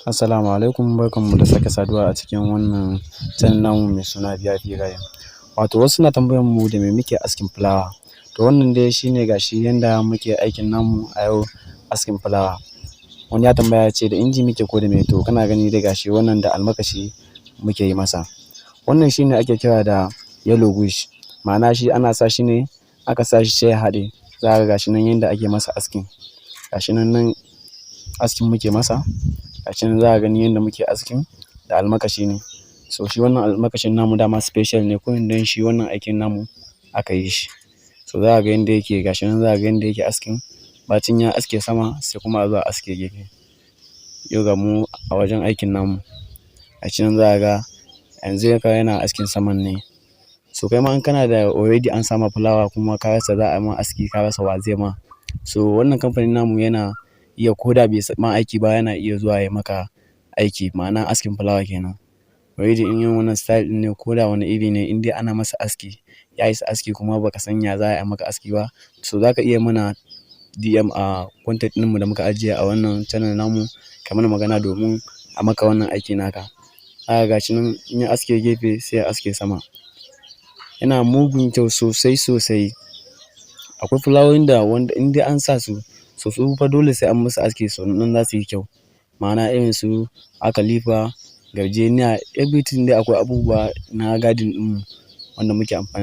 Assalamu alaikum, barkanmu da sake saduwa a cikin wannan channel namu mai suna VIP Garden. Wato wasu suna tambayan mu da me muke askin fulawa. To wannan dai shine, gashi yanda muke aikin namu a yau, askin fulawa. Wani ya tambaya ya ce da inji muke ko da me? To kana gani dai, gashi wannan da almakashi muke yi masa. Wannan shine ake kira da yellow bush, ma'ana shi ana sa shi ne, aka sa shi sai ya haɗe. Za ka ga gashi nan yanda ake masa askin. Gashi nan, nan askin muke masa. Gashi nan za ka gani yanda muke askin da almakashi ne. So shi wannan almakashin namu dama special ne, ko don shi wannan aikin namu aka yi shi. So za ka ga yanda yake, gashi nan za ka ga yanda yake askin. Bacin ya aske sama, sai kuma a zo a aske gefe. Yau ga mu a wajen aikin namu. Gashi nan za ka ga yanzu haka yana askin saman ne. So kai ma in kana da already an sama fulawa kuma ka rasa za a ma aski, ka rasa wa zai ma. So wannan kamfanin namu yana iya, ko da bai ma aiki ba, yana iya zuwa ya maka aiki, ma'ana askin fulawa kenan. Already in yin wannan style ɗin ne, ko da wane iri ne, in dai ana masa aski, ya isa aski, kuma baka san ya za a yi maka aski ba, so za ka iya mana DM a contact ɗinmu da muka ajiye a wannan channel namu, ka mana magana domin a maka wannan aiki naka. Zaka ga gashi nan in ya aske gefe, sai ya aske sama. Yana mugun kyau sosai sosai. Akwai fulawoyin da wanda in dai an sa su, so su fa dole sai an musu aski sannan za su yi kyau. Ma'ana irin su akalifa, gardenia, everything dai, akwai abubuwa na garden ɗinmu wanda muke amfani.